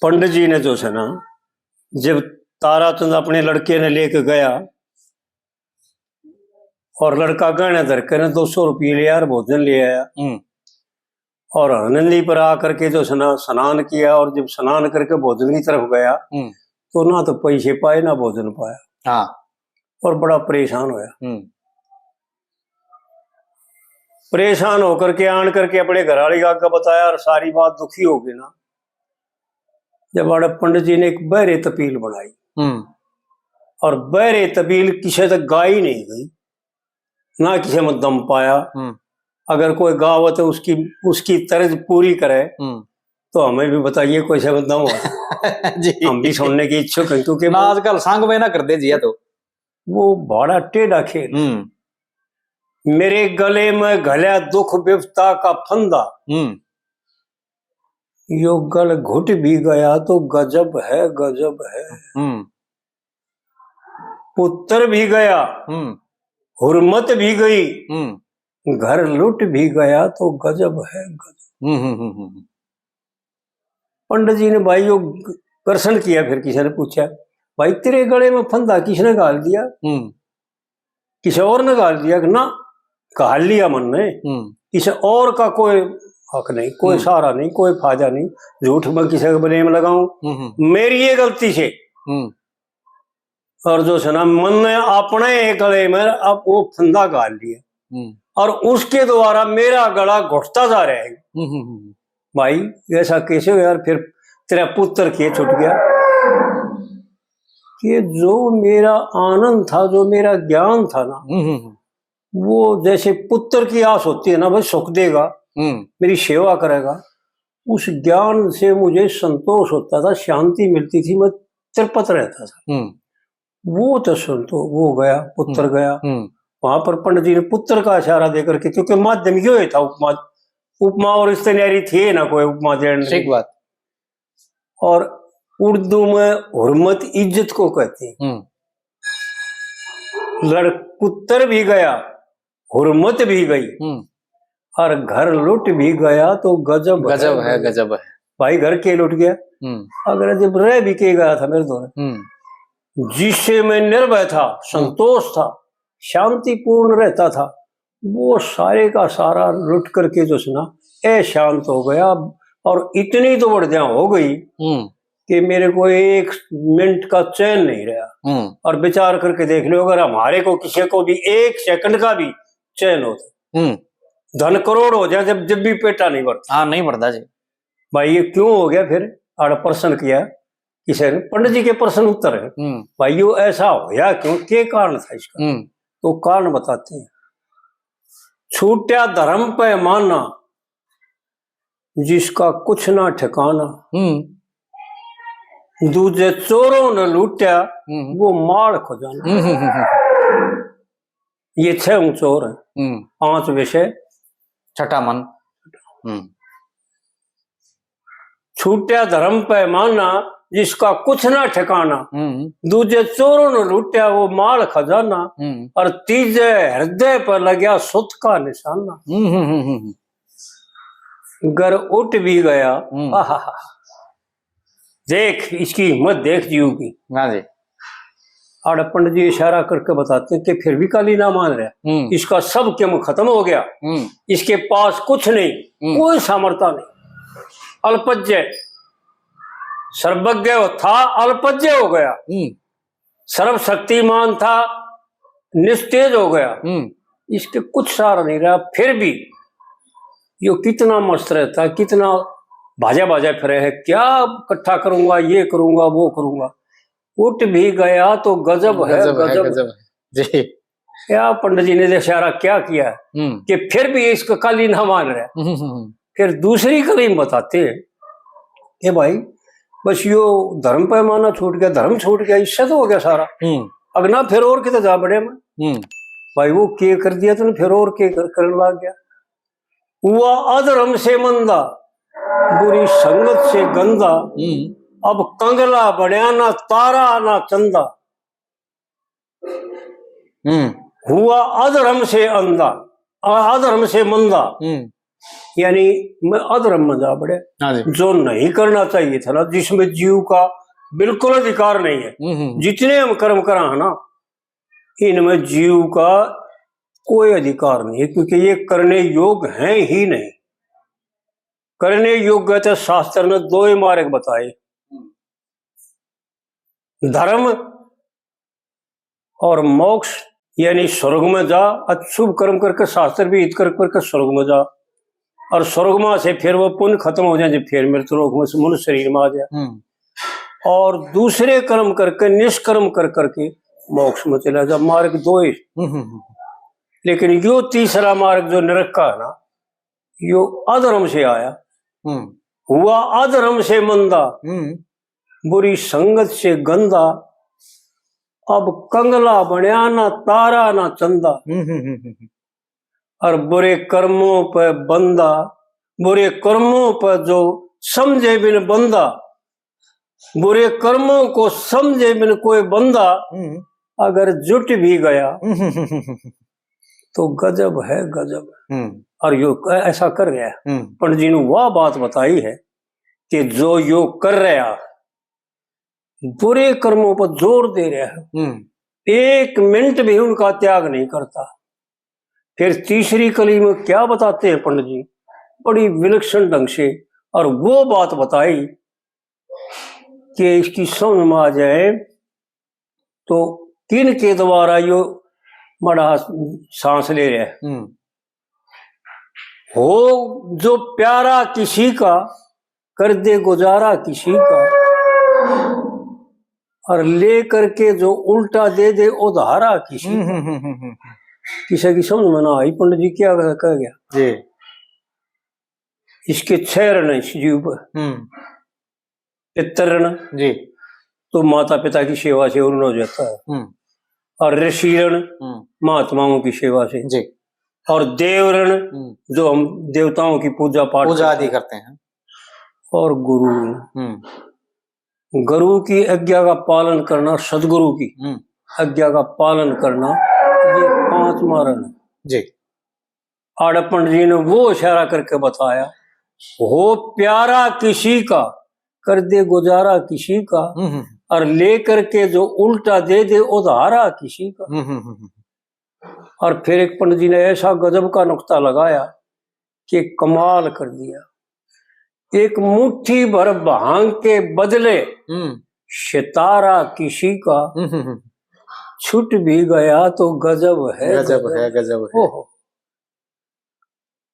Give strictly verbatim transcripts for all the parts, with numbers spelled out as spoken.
पंडित जी ने जो है ना, जब ताराचंद अपने लड़के ने लेके गया और लड़का गहने धर के ने दो सौ रुपये ले आया और भोजन ले आया। हम्म। और हरनंदी पर आकर के जो स्ना-, स्नान किया और जब स्नान करके भोजन की तरफ गया, हम्म। तो ना तो पैसे पाए, ना भोजन पाया। हाँ। और बड़ा परेशान होया। हम्म। परेशान होकर के आन करके अपने घर वाली का आगे बताया और सारी बात दुखी हो गई ना। जब आड़े पंडित जी ने एक बहरे तपील बनाई हम्म। और बहरे तपील किसे तक गाई नहीं गई, ना किसे में दम पाया। हम्म। अगर कोई गावे तो उसकी, उसकी तर्ज पूरी करे, हम्म। तो हमें भी बताइए, कोई से में दम हो। जी। हम भी सुनने की इच्छुक हैं, क्योंकि ना वो आजकल संग में ना कर दे जिया तो। वो भाड़ा टेढ़ा खेल। हम्म। मेरे गले में घल्या दुख विपता का फंदा। हम्म। यो गल घुट भी गया तो गजब है, गजब है। हम्म। पुत्र भी गया, हम्म। हुरमत भी गई, हम्म। घर लुट भी गया तो गजब है, गजब। हम्म, हम्म, हम्म, हम्म। पंडित जी ने भाई यो ग-, दर्शन किया, फिर किसी ने पूछा, "भाई, तेरे गले में फंदा किसने घाल दिया? हम्म। किसी और ने घाल दिया?" कि ना, घाल लिया मन ने। हम्म। किसी और का कोई हक नहीं, कोई हम्म। सहारा नहीं, कोई फायदा नहीं। झूठ में किसी का ब्लेम लगाऊं, हम्म, हम्म। मेरी ये गलती से। हम्म। और जो है ना, मन ने अपने गले में अब वो फंदा घाल लिया हम्म। और उसके द्वारा मेरा गला घुटता जा रहा है। हम्म, हम्म, हम्म। भाई, ऐसा कैसे हो यार? फिर तेरा पुत्र के छूट गया कि जो मेरा आनंद था, जो मेरा ज्ञान था ना, हम्म, हम्म, हम्म। वो जैसे पुत्र की आस होती है ना, भाई, सुख देगा, हम्म। मेरी सेवा करेगा, उस ज्ञान से मुझे संतोष होता था, शांति मिलती थी, मैं तृप्त रहता था। हम्म। वो तो संतो, वो गया, पुत्र हम्म। गया। हम्म। वहां पर पंडित जी ने पुत्र का इशारा दे करके, क्योंकि माध्यम यो ही था, उपमा, उपमा और इससे न्यारी थी ना कोई उपमा देने की। ठीक बात। और उर्दू में हुरमत इज्जत को कहते हैं। हम्म। लड़-, पुत्र भी गया, हुरमत भी गई हम्म। और घर लुट भी गया तो गजब है, गजब है, गजब। गजब है। भाई, घर के लुट गया। हम्म। अगर जब रह भी के गया था मेरे दौर, हम्म। जिससे मैं निर्भय था, हम्म। संतोष था, शांतिपूर्ण रहता था, वो सारे का सारा लुट करके जो है ना, अशांत हो गया। और इतनी दौड़ जां हो गई हम्म। कि मेरे को एक मिनट का चैन नहीं रहा। हम्म। और विचार करके देख लो, अगर हमारे को, किसी को भी एक सेकंड का भी चैन होता, हम्म। धन करोड़ हो जाए, जब, जब भी पेटा नहीं भरता। हाँ, नहीं भरता जी। भाई, ये क्यों हो गया फिर? आड़ प्रश्न किया किसी ने, पंडित जी के प्रश्न उत्तर है। हम्म। भाई, यो ऐसा होया क्यों, के कारण था इसका? हम्म। तो कारण बताते हैं। छूटा धर्म पैमाना, जिसका कुछ ना ठिकाना। हम्म। दूजे चोरों ने लूटा, हम्म। वो माल खजाना। हम्म, हम्म, हम्म, हम्म। ये छह चोर हैं। हम्म। पांच विषय। छठा मन। हम्म। छूटा धर्म पैमाना, जिसका कुछ ना ठिकाना। हम्म। दूजे चोरों ने लूटा वो माल खजाना, हम्म। और तीजे हृदय पर लग्या सुत का निशाना। हम्म, हम्म, हम्म, हम्म। घर उठ भी गया। हम्म। आहा। देख, इसकी हिम्मत देख जीव की। हाँ जी। आड़े पंडित जी इशारा करके बताते हैं कि फिर भी काली ना मान रहा। हम्म। इसका सब किम खत्म हो गया। हम्म। इसके पास कुछ नहीं, हम्म। कोई सामर्थ्य नहीं। अल्पज्ञ, सर्वज्ञ था, अल्पज्ञ हो गया। हम्म। सर्वशक्तिमान था, निस्तेज हो गया। हम्म। इसके कुछ सहारा नहीं रहा। फिर भी यो कितना मस्त रहता, कितना भाजा भाजा फिरे है, क्या इकट्ठा करूंगा, ये करूंगा, वो करूंगा। उठ भी गया तो गजब है, गजब है, गजब। गजब है। जी। क्या पंडित जी ने इशारा क्या किया हम्म। कि फिर भी इसको काली ना मान रहा। हम्म, हम्म, हम्म। फिर दूसरी कली में बताते हैं, ए भाई, बस यो धर्म पैमाना छूट गया, धर्म छूट गया, इससे तो हो गया सारा। हम्म। अगना फिर और किते जा बड़े में। हम्म। भाई, वो के कर दिया तूने, फिर और के कर, करने लग गया। हुआ अधर्म से मंदा, बुरी संगत से गंदा, हम्म। अब कंगला बण्या ना तारा ना चंदा। हम्म। हुआ अधर्म से अंधा, अ-, अधर्म से मंदा, हम्म। यानी मैं अधर्म में जा पड़े। हाँ जी। जो नहीं करना चाहिए था ना, जिसमें जीव का बिल्कुल अधिकार नहीं है। हम्म, हम्म। जितने हम कर्म करा है ना, इनमें जीव का कोई अधिकार नहीं है, क्योंकि ये करने योग्य हैं ही नहीं। करने योग्य तो शास्त्र ने दो ही मार्ग बताए, धर्म और मोक्ष, यानी स्वर्ग में जा, अशुभ कर्म करके, शास्त्र भी हित कर करके स्वर्ग में जा, और स्वर्ग में से फिर वो पुण्य खत्म हो जाए, जब फिर मृत लोक में से मनुष्य शरीर में आ जाए, हम्म। और दूसरे कर्म करके, निष्कर्म कर करके मोक्ष में चला जा। मार्ग दो ही। हम्म, हम्म, हम्म। लेकिन यो तीसरा मार्ग जो नरक का है ना, यो अधर्म से आया, हम्म। हुआ अधर्म से मंदा, हम्म। बुरी संगत से गंदा, अब कंगला बनया ना तारा ना चंदा। हम्म, हम्म, हम्म, हम्म। और बुरे कर्मों पे बंदा, बुरे कर्मों पे जो समझे बिन बंदा, बुरे कर्मों को समझे बिन कोई बंदा, हम्म। अगर जुट भी गया, हम्म। तो गजब है, गजब। हम्म। और यो क-, ऐसा कर रहा है। हम्म। पंडित जी ने वह बात बताई है कि जो यो कर रहा, बुरे कर्मों पर जोर दे रहा है, हम्म। एक मिनट भी उनका त्याग नहीं करता। फिर तीसरी कली में क्या बताते हैं पंडित जी, बड़ी विलक्षण ढंग से, और वो बात बताई कि इसकी समझ में आ जाए तो किन के द्वारा यो माड़ा सांस ले रहा है। हम्म। हो जो प्यारा किसी का, कर दे गुजारा किसी का, और ले करके जो उल्टा दे दे उधारा किसी का। हम्म, हम्म, हम्म, हम्म, हम्म। किसी की समझ में ना आई, पंडित जी क्या कह गया। जी। इसके छह ऋण हैं इस जीव पर। हम्म। पितृ ऋण, जी। तो माता पिता की सेवा से ऋण हो जाता है। हम्म। और ऋषि ऋण, हम्म। महात्माओं की सेवा से। जी। और देव ऋण, हम्म। जो हम देवताओं की पूजा पाठ पूजा करते आदि हैं। करते हैं। और गुरु ऋण, हम्म। गुरु की आज्ञा का पालन करना, सदगुरु की हम्म। आज्ञा का पालन करना, ये पांचवा ऋण है। जी। आड़े पंडित जी ने वो इशारा करके बताया, हो प्यारा किसी का, कर दे गुजारा किसी का, हम्म, हम्म। और लेकर के जो उल्टा दे दे उधारा किसी का। हम्म, हम्म, हम्म, हम्म। और फिर एक पंडित जी ने ऐसा गजब का नुक्ता लगाया कि कमाल कर दिया। एक मुट्ठी भर भांग के बदले हम्म। सितारा किसी का, हम्म, हम्म, हम्म। छूट भी गया तो गजब है, गजब गजब। है, गजब है। ओहो।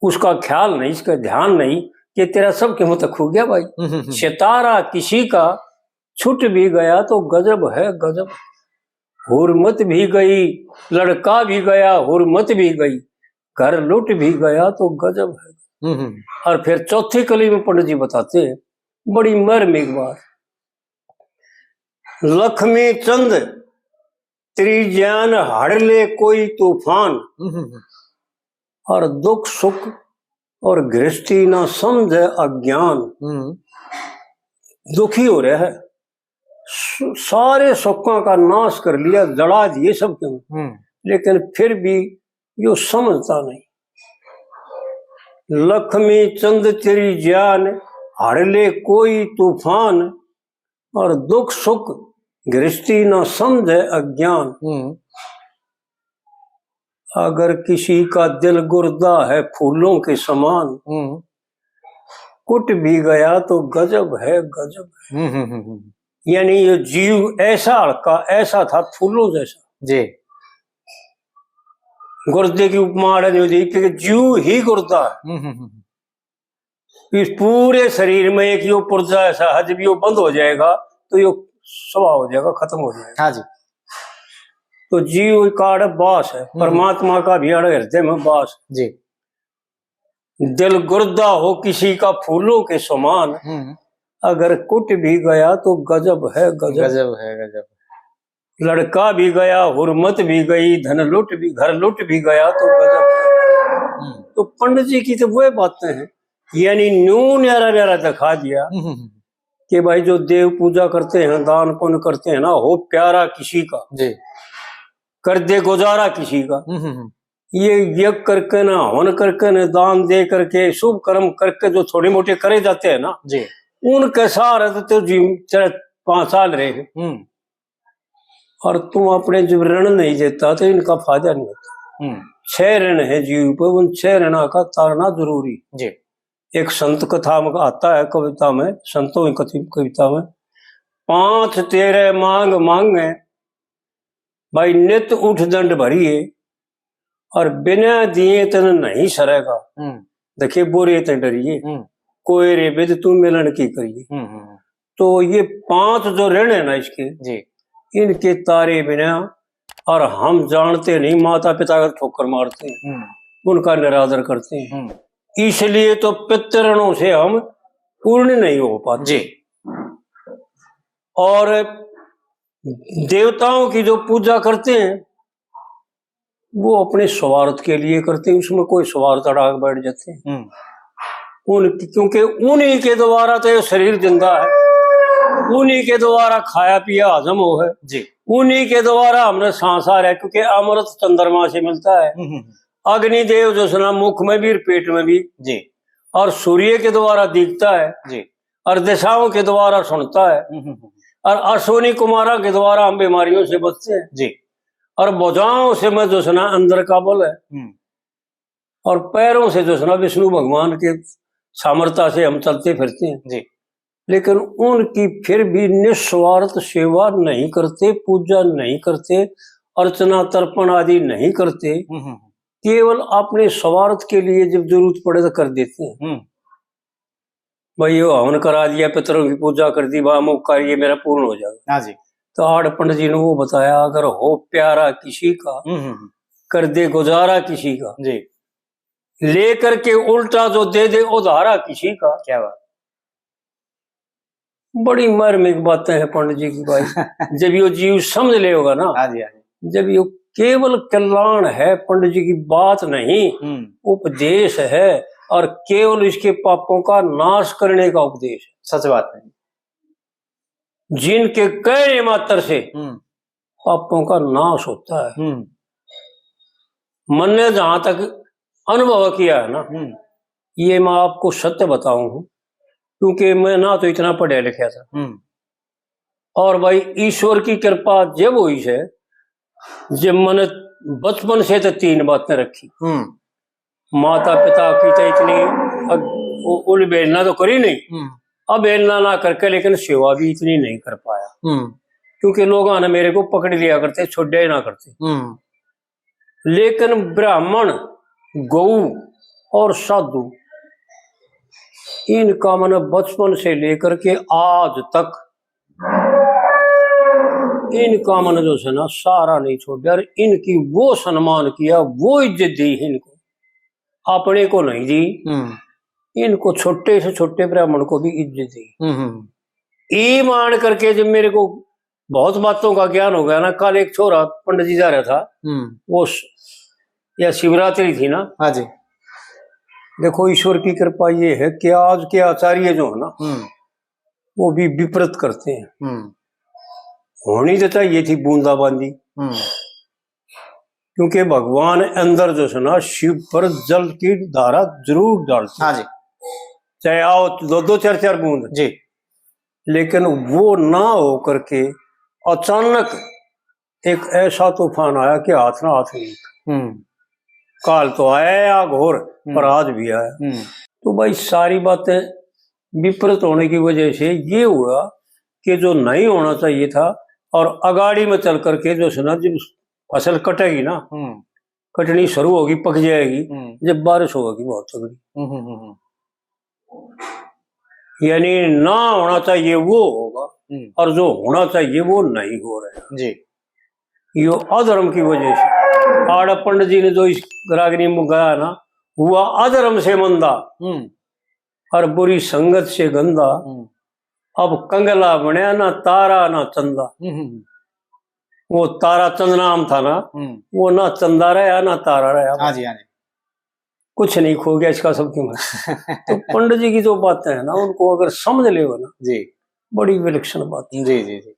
उसका ख्याल नहीं, इसका ध्यान नहीं कि तेरा सब के मुंह तक खो गया भाई। हम्म, हम्म, हम्म। सितारा किसी का छूट भी गया तो गजब है, गजब। हुरमत भी गई, लड़का भी गया, हुरमत भी गई, घर लुट भी गया तो गजब है। हम्म, हम्म। और फिर चौथी कली में पंडित जी बताते हैं, बड़ी मर्म एक बात, लक्ष्मी चंद तेरी जान हड़ ले कोई तूफान, हम्म, हम्म, हम्म। और दुख सुख और गृहस्थी ना समझे अज्ञान। हम्म। दुखी हो रहा है, स-, सारे सुखों का नाश कर लिया, जला दिए सबके। हम्म। लेकिन फिर भी यो समझता नहीं। लक्ष्मी चंद तेरी जान हड़ ले कोई तूफान, और दुख सुख गृहस्थी ना समझे अज्ञान। हम्म। अगर किसी का दिल गुर्दा है फूलों के समान, हम्म। कुट भी गया तो गजब है, गजब है। हम्म, हम्म, हम्म, हम्म। यानी ये जीव ऐसा हल्का, ऐसा था फूलों जैसा। जी। गुर्दे की उपमा आड़े जो दी कि जीव ही गुर्दा है। हम्म, हम्म, हम्म। इस पूरे शरीर में एक यो पुर्जा ऐसा है, जब यो बंद हो जाएगा तो यो स्वाहा हो जाएगा, खत्म हो जाएगा। हाँ जी। तो जीव का आड़े बास है, हम्म। परमात्मा का भी आड़े हृदय में बास है। जी। दिल गुर्दा हो किसी का फूलों के समान, हम्म। अगर कुट भी गया तो गजब है, गजब। गजब है, गजब। लड़का भी गया, हुरमत भी गई, धन लुट भी, घर लुट भी गया तो गजब। हम्म। तो पंडित जी की तो वो बातें हैं, यानी न्यू न्यारा न्यारा दिखा दिया हम्म, हम्म, हम्म। कि भाई जो देव पूजा करते हैं, दान पुण्य करते हैं ना, हो प्यारा किसी का, जी। कर दे गुजारा किसी का, हम्म, हम्म, हम्म। ये यज्ञ करके ना, हवन करके ना, दान दे करके, शुभ कर्म करके जो थोड़े मोटे करे जाते हैं ना, जी। उनके सहारे तो, तो जीव चाहे पाँच साल रहे। हम्म। और तुम अपने जब ऋण नहीं देता तो इनका फायदा नहीं होता। हम्म। छह ऋण है जीव पे, उन छह ऋणा का तारना जरूरी। जी। एक संत कथा में आता है, कविता में, संतों की कथि-, कविता में, पांच तेरे मांग मांगे, भाई नित उठ दंड भरिए, और बिना दिए तन नहीं सरेगा। हम्म। देखे बोरे ते डरिए, हम्म। कोई रे बिद तू मिलन की करिए। हम्म, हम्म, हम्म। तो ये पांच जो ऋण है ना इसके, जी। इनके तारे बिना, और हम जानते नहीं, माता पिता का ठोकर मारते हैं, हम्म। उनका निरादर करते हैं। हम्म। इसलिए तो पितृ ऋणों से हम पूर्ण नहीं हो पाते। जी। और देवताओं की जो पूजा करते हैं, वो अपने स्वार्थ के लिए करते हैं, उसमें कोई स्वार्थ अड़ा के बैठ जाते हैं। हम्म। उन, क्योंकि उन्हीं के द्वारा तो ये शरीर जिंदा है, उन्हीं के द्वारा खाया पिया हजम हो है, जी। उन्हीं के द्वारा हमने सांस आ रहा है, क्योंकि अमृत चंद्रमा से मिलता है। हम्म, हम्म, हम्म। अग्निदेव जो है ना, मुख में भी और पेट में भी। जी। और सूर्य के द्वारा दिखता है। जी। और दिशाओं के द्वारा सुनता है। हम्म, हम्म, हम्म। और अश्विनी कुमारा के द्वारा हम बीमारियों से बचते हैं। जी। और भुजाओं से मैं जो है ना, अंदर का बल है। हम्म। और पैरों से जो है ना, विष्णु भगवान के सामर्थ्य से हम चलते फिरते हैं। जी। लेकिन उनकी फिर भी निस्वार्थ सेवा नहीं करते, पूजा नहीं करते, अर्चना तर्पण आदि नहीं करते, हम्म, हम्म। केवल अपने स्वार्थ के लिए जब जरूरत पड़े तो कर देते हैं। हम्म। भाई, यो हवन करा दिया, पितरों की पूजा कर दी, वाह, अमुक कार्य मेरा पूर्ण हो जाएगा। हाँ जी। तो आड़ पंडित जी ने वो बताया, अगर हो प्यारा किसी का, हम्म, हम्म, हम्म। कर दे गुजारा किसी का, जी। लेकर के उल्टा जो दे दे उधारा किसी का। क्या बात। बड़ी मार्मिक बातें हैं पंडित जी की भाई। जब यो जीव समझ लेगा ना, हाँ जी, हाँ जी। जब यो केवल कल्याण है, पंडित जी की बात नहीं, हम्म। उपदेश है, और केवल इसके पापों का नाश करने का उपदेश है। सच बात है। जिनके कहने मात्र से हम्म। पापों का नाश होता है। हम्म। मैंने जहां तक अनुभव किया है ना, हम्म। ये मैं आपको सत्य बताऊं हूं, क्योंकि मैं ना तो इतना पढ़ा लिखा था। हम्म। और भाई, ईश्वर की कृपा जब हुई है, जब मैंने बचपन से तो तीन बातें रखी। हम्म। माता पिता की तो इतनी अग-, उ-, उलबेलना तो करी नहीं, हम्म। अबेलना ना करके, लेकिन सेवा भी इतनी नहीं कर पाया। हम्म। क्योंकि लोग आने मेरे को पकड़ लिया करते, छोड़ा ही ना करते। हम्म। लेकिन ब्राह्मण, गौ और साधु, इनका मैंने बचपन से लेकर के आज तक, इनका मैंने जो है ना, सारा नहीं छोड़ा। और इनकी वो सम्मान किया, वो इज्जत दी इनको, अपने को नहीं दी। हम्म। इनको छोटे से छोटे ब्राह्मण को भी इज्जत दी। हम्म, हम्म। ये मान करके जब मेरे को बहुत बातों का ज्ञान हो गया ना, कल एक छोरा पंडित जी जा रहा था, हम्म। वो स-, या शिवरात्रि थी ना। हाँ जी। देखो, ईश्वर की कृपा ये है कि आज के आचार्य जो है ना, हम्म। वो भी विपरीत करते हैं। हम्म। होनी तो चाहिए थी बूंदाबांदी। हम्म। क्योंकि भगवान अंदर जो है ना, शिव पर जल की धारा जरूर डालते हैं। हाँ जी। चाहे आओ दो दो चार चार बूंद। जी। लेकिन वो ना हो करके अचानक एक ऐसा तूफान आया कि हाथ ना हाथ नहीं। हम्म। काल तो आया या घोर, हम्म। पर आज भी आया। हम्म। तो भाई, सारी बातें विपरीत होने की वजह से ये हुआ कि जो नहीं होना चाहिए था, और अगाड़ी में चल करके जो है ना, जब फसल कटेगी ना, हम्म। कटनी शुरू होगी, पक जाएगी, हम्म। जब बारिश होगी बहुत तगड़ी। हम्म, हम्म, हम्म, हम्म। यानी ना होना चाहिए वो होगा, हम्म। और जो होना चाहिए वो नहीं हो रहा। जी। यो अधर्म की वजह से आड़ा पंडित जी ने जो इस रागनी में गाया ना, हुआ अधर्म से मंदा, हम्म। और बुरी संगत से गंदा। हम्म। अब कंगला बनया ना तारा ना चंदा। हम्म, हम्म, हम्म। वो तारा चंदनाम था ना, हम्म। वो ना चंदा रहा ना तारा रहा। हाँ जी, हाँ जी। कुछ नहीं खो गया इसका, सब क्यों है। तो पंडित जी की जो बातें हैं ना, उनको अगर समझ ले ना, जी। बड़ी विलक्षण बात है। जी, जी, जी।